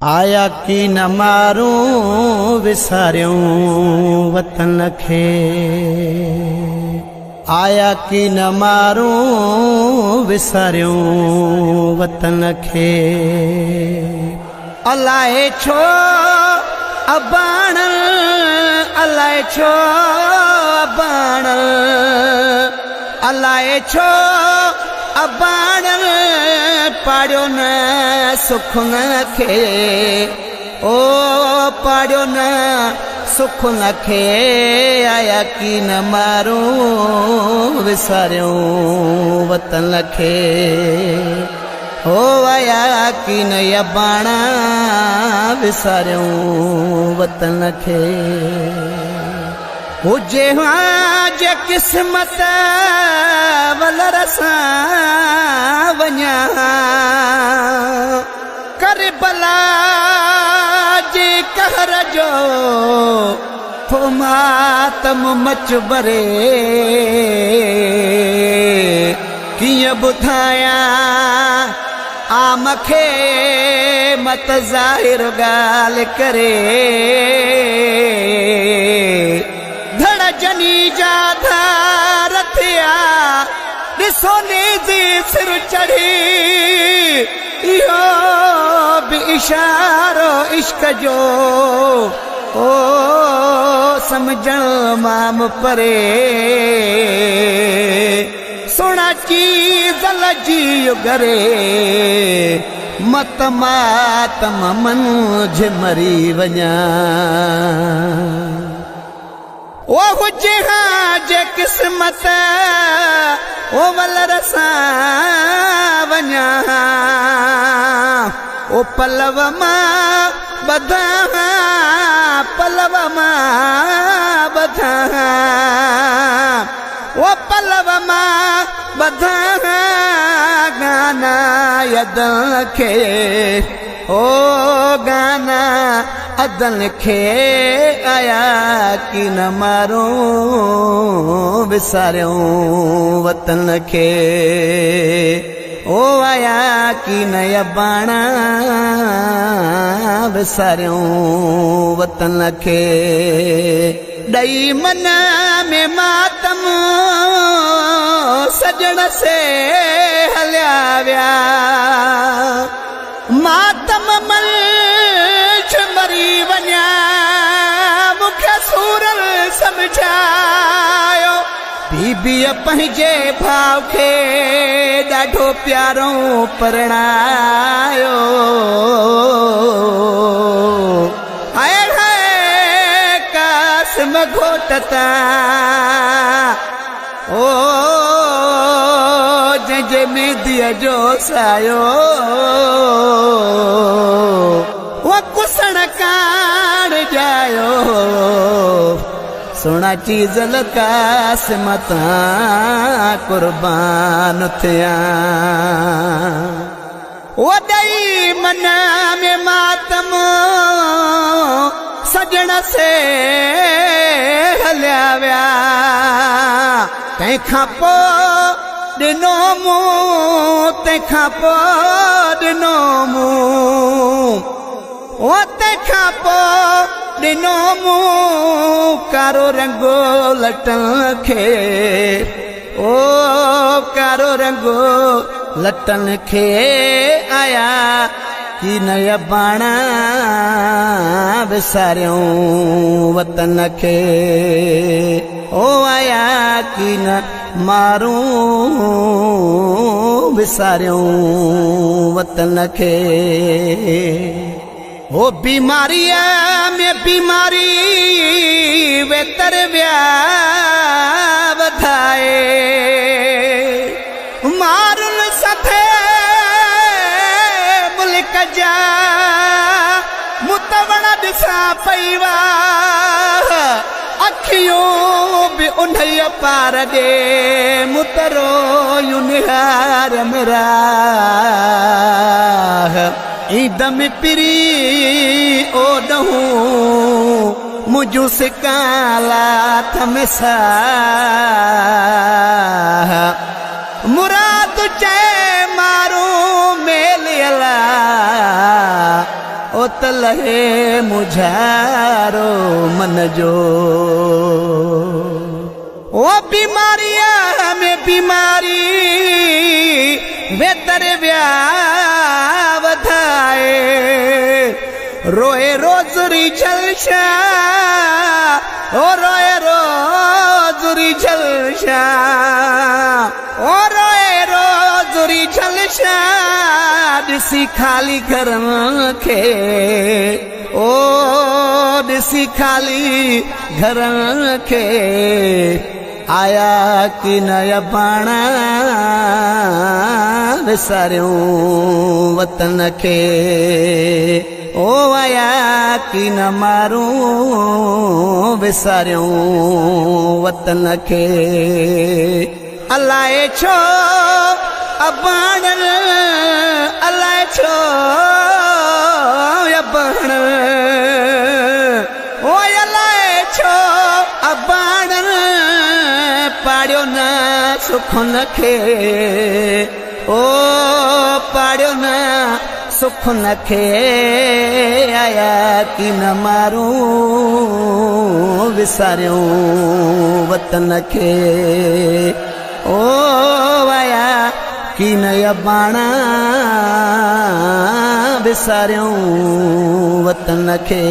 آيا ڪي نه مارون وساريون وطن کي آيا ڪي نه مارون وساريون وطن کي الائي ڇو اباڻ الائي ڇو اباڻ الائي ڇو اباڻ پاڙيو نه سکن کي او پاڙيو نه سکن کي آيا ڪي نه مارون وساريون وطن کي هو آيا ڪي نه اباڻا وساريون وطن کي. هجي ها جي قسمت ولر سان وڃان ها ڪربلا جي قهر جو ٿو ماتم مچ ٻري ڪيئن ٻڌايان عام کي مت ظاهر ڳالهه ڪري. ڌڙ جني جا ڌار ٿيا، ڏسو نيزي سر چڙهي. اهو به اشارو عشق جو، او سمجهڻ مام پري. سهڻا چيزل جيء گري، مت ماتم منجهه مري وڃان. او هجي ها جي قسمت، او ولر سان وڃان ها. او پلو مان ٻڌان ها، پلو مان ٻڌان ها. او پلو مان ٻڌان گانا ادل کي او گانا ادل کي آيا ڪي نه مارون وساريون وطن کي او آيا ڪي نه اباڻا وساريون وطن کي. ڏئي من ۾ ماتم سڄڻ سي هليا ويا ماتم منجھ مري وڃا مون کي سورل سمجھايو. بيبيء پنهنجي ڀاء کي ڏاڍو پيارو پرڻايو. هاء هاء قاسم گهوٽ تان او جنهن جي مينديء جو سايو او ڪسڻ ڪاڻ ڄايو سهڻا چيزل قاسم تان قربان ٿيان. وڏئي من ۾ ماتم سڄڻ سي هليا ويا. تنهن کان پوء ڏنو مون، تنهن کان پوء ڏنو مون، او تنهن کان پوء ڏنو مون ڪارو رنگ لٽن کي. او ڪارو رنگ لٽن کي آيا ڪي نه اباڻا وساريون وطن کي او آيا ڪي نه مارون وساريون وطن کي. هو بيماريء ۾ بيماري ويتر ويا وڌائي مارن سٿي ملڪ جا متوڻ ڏسان پئي واهه اکيون به انهيء پار ڏي مترويون نهار ۾ راهه. ايندم پرين اوڏهون، منهنجون سڪان لاٿم ساهه. مراد چئي مارون ميليل، او ته لهي مونجهارو من جو. او بيماريء ۾ بيماري ويتر ويا وڌائي، روئي روز ريجهل شاهه، او روئي روز ريجهل شاهه، او روئي روز ريجهل شاهه، ڏسي خالي گهرن کي، او ڏسي خالي گهرن کي، آيا ڪي نه اباڻا وساريون وطن کي، او آيا ڪي نه مارون وساريون وطن کي. الائي ڇو اباڻن، الائي ڇو اباڻن، او الائي ڇو اباڻن پاڙيو نه سکن کي، او پاڙيو نه سکن کي، آيا ڪي نه مارون وساريون وطن کي، او آيا ڪي نه اباڻا وساريون وطن کي.